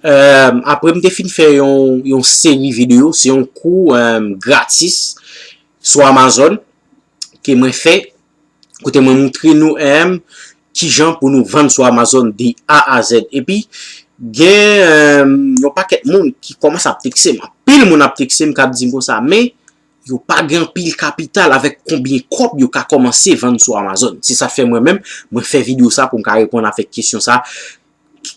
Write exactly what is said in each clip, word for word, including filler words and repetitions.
Apre m te fin fè yon, yon seri videyo, se yon kou gratis sou Amazon ke mwen fè, kote mwen moutre nou kijan pou nou vann sou Amazon de A a Z. Epi, gen yon pakèt moun ki kòmanse ap tekse m. Anpil moun ap tekse m k ap di m konsa, men yo pa gen anpil kapital, avèk konbyen kòb yo ka kòmanse vann sou Amazon. Se sa fè mwen menm, mwen fè videyo sa pou m ka reponn avèk kesyon sa.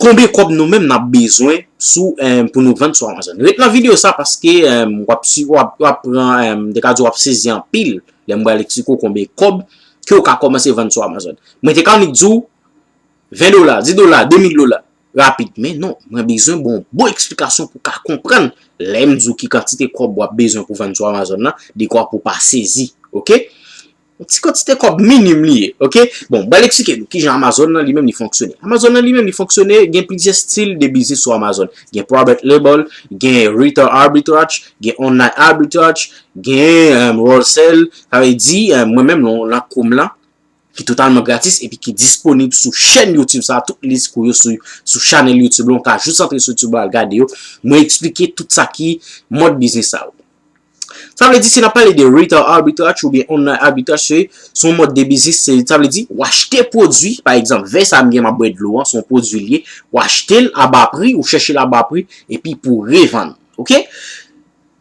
Konbyen kòb nou menm n ap bezwen sou, pou nou vann sou Amazon? Ret nan videyo sa paske w ap, w ap, w ap pran, m te ka di w ap sezi anpil lè m pral eksplike w konbyen kòb ke w ka kòmanse vann sou Amazon. Mwen te ka annik di w ven dola, dis dola, de mil dola. Rapid. Men non, mwen bezwen bon bon eksplikasyon pou w ka konprann lè m di w ki kantite kòb w ap bezwen pou vann sou Amazon nan, dekwa pou w pa sezi. Oke? Yon ti kantite kòb minim li ye. Oke? Bon, m pral eksplike nou kijan Amazon nan li menm li fonksyone. Amazon nan li menm li fonksyone, gen plizyè stil de biznis sou Amazon. Gen private label, gen retail arbitrage, gen online arbitrage, gen wholesale. Sa vle di, mwen menm nan, nan kou m lan, ki totalman gratis epi ki disponib sou chèn YouTube sa, tout lis kou yo sou, sou chanèl YouTube la, ou ka jis antre sou YouTube la, al gade yo. Mwen eksplike tout sa ki mòd biznis sa yo. Sa vle di, si n ap pale de retail arbitrage oubyen online arbitrage, se, se yon mòd de biznis, se, sa vle di, w achte pwodui, pa egzanp, vè sa m gen m ap bwè dlo an, se yon pwodui l ye, w achte l a ba pri, ou chèche l a ba pri, epi pou revann. Oke?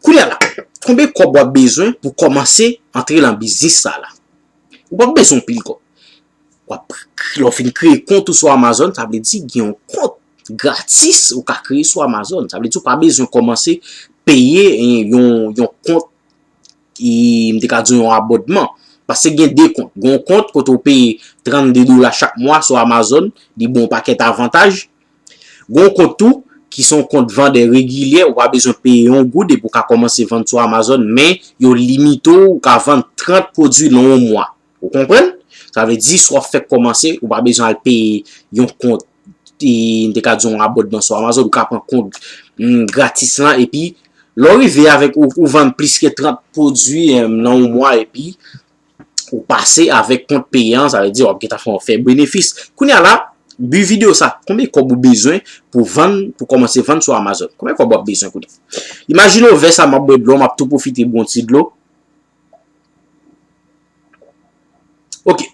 Kounye a la, konbyen kòb w ap bezwen pou kòmanse antre nan biznis sa la? Ou p ap bezwen pil kòb. W ap, lè w fin kreye kont ou sou Amazon, sa vle di gen yon kont gratis ou ka kreye sou Amazon. Sa vle di ou pa bezwen kòmanse peye yon, yon kont, m te ka di yon abònman. Paske gen de kont. Gen yon kont kote w peye trannde dola chak mwa sou Amazon, li ba w yon pakèt avantaj. Gen yon kont tou ki se yon kont vandè regilyè, ou pa bezwen peye yon goud epi w ka kòmanse vann sou Amazon, men yo limite w, ou ka vann trant pwodui nan yon mwa. Ou konprann? Sa vle di, si w ap fèk kòmanse, ou pa bezwen al peye yon kont, e, m te ka di yon abònman sou Amazon, ou ka pran kont, mm, gratis lan, epi lè w rive avèk ou, ou vann plis ke trant pwodui, em, nan yon mwa, epi ou pase avèk kont peyan, sa vle di w ap gentan fè, fè benefis. Kounye a la, bi videyo sa, konbyen kòb ou bezwen pou vann, pou kòmanse vann sou Amazon? Konbyen kòb w ap bezwen kounye a? Imajine w vè sa, m ap bwè dlo, m ap tou pwofite bwè yon ti dlo. Oke.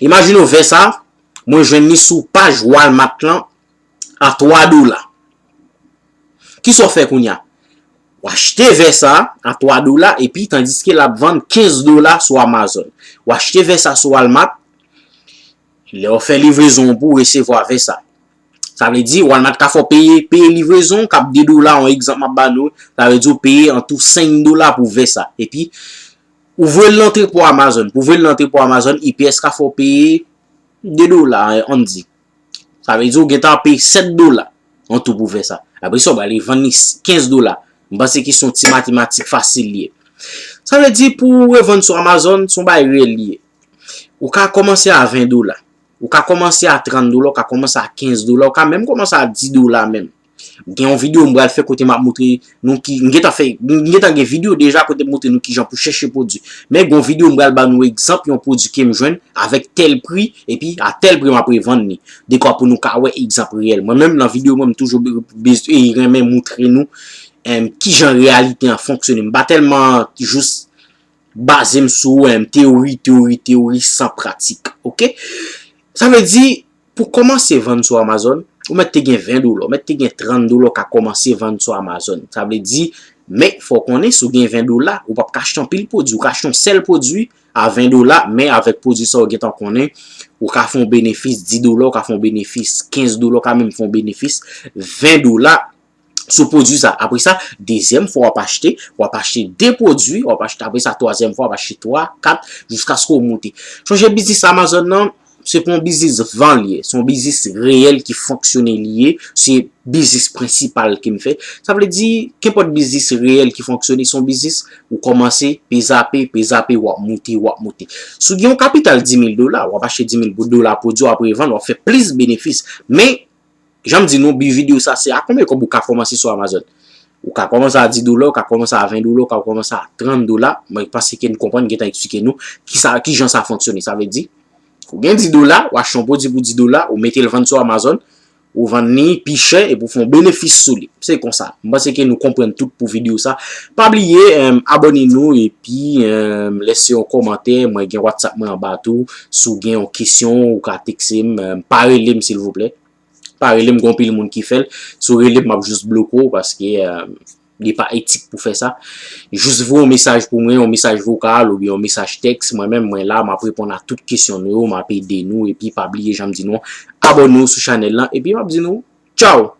Imajine w vè sa, mwen jwenn li sou paj Walmart lan a twa dola. Kisa w fè kounye a? W achte vè sa a twa dola, epi tandiske l ap vann kenz dola sou Amazon. W achte vè sa sou Walmart, lè w fè livrezon w pou w resevwa vè sa. Sa vle di, Walmart ka fè w peye, peye livrezon, k ap de dola, yon egzanp m ap ba nou, sa vle di w peye an tou senk dola pou vè sa. Epi, ou voye l nan antrepo Amazon. Pou voye l nan antrepo Amazon, U P S ka fè w peye de dola, ann di. Sa vle di ou gentan peye sèt dola an tou pou vè sa. Apre sa, ou pral vann li kenz dola. M panse ki se yon ti matematik fasil li ye. Sa vle di pou ou revann sou Amazon, se yon bagay reyèl li ye. Ou ka kòmanse a ven dola. Ou ka kòmanse a trant dola, ou ka kòmanse a kenz dola, ou ka menm kòmanse a dis dola menm. Gen yon videyo m pral fè kote m ap montre nou ki, m gentan fè, m gentan gen videyo deja kote m montre nou kijan pou chèche pwodui. Men gen yon videyo m pral ba nou egzanp yon pwodui ke m jwenn avèk tèl pri, epi a tèl pri m ap revann li. Dekwa pou nou ka wè egzanp reyèl. Mwen menm nan videyo mwen m toujou be-, be-, e, renmen montre nou, em, kijan reyalite an fonksyone. M pa tèlman jis baze m sou, em, teyori, teyori, teyori san pratik. Oke? Sa vle di, pou kòmanse vann sou Amazon, ou mèt te gen ven dola, ou mèt te gen trant dola, ou ka kòmanse vann sou Amazon. Sa vle di, men fò w konnen si w gen ven dola, ou p ap ka achte anpil pwodui, ou ka achte yon sèl pwodui a ven dola, men avèk pwodui sa w gentan konnen, ou ka fè yon benefis dis dola, ou ka fè yon benefis kenz dola, ou ka menm fè yon benefis ven dola sou pwodui sa. Apre sa, dezyèm fwa w ap achte, w ap achte de pwodui, w ap achte, apre sa, twazyèm fwa, w ap achte twa, kat, jiskaske w moute. Sonje biznis Amazon nan, se pa yon biznis van li ye, se yon biznis reyèl ki fonksyone li ye, se biznis prensipal ke m fè. Sa vle di, kenpòt biznis reyèl ki fonksyone, se yon biznis ou kòmanse, pezape, pezape, w ap moute, w ap moute. Si w gen yon kapital dis mil dola, w ap achte dis mil dola pwodui, w ap revann, w ap fè plis benefis. Men, jan m di nou, bi videyo sa se a konbyen kòb ou ka kòmanse sou Amazon. Ou ka kòmanse a dis dola, ou ka kòmanse a ven dola, ou ka kòmanse a trant dola. Mwen panse ke n konprann, gentan eksplike nou kisa, kijan sa fonksyone. Sa vle di, ou gen dis dola, ou achte yon pwodui pou dis dola, ou mete l vann sou Amazon, ou vann li pi chè epi w fè yon benefis sou li. Se konsa. M panse ke nou konprann tout pou videyo sa. Pa bliye, em, abòne nou epi, em, lese yon kòmantè. Mwen gen WhatsApp mwen anba tou. Si w gen yon kesyon, ou ka tekse m. Em, pa rele m, silvouplè. Pa rele m, gen anpil moun ki fè l. Si w rele m, m ap jis bloke w paske, em, li pa etik pou fè sa. Jis voye yon mesaj pou mwen, yon mesaj vokal oubyen yon mesaj tèks. Mwen menm, mwen la, m ap reponn a tout kesyon nou yo, m ap ede nou. Epi pa bliye, jan m di nou, abòne w sou chanèl lan. Epi m ap di nou, tchaw!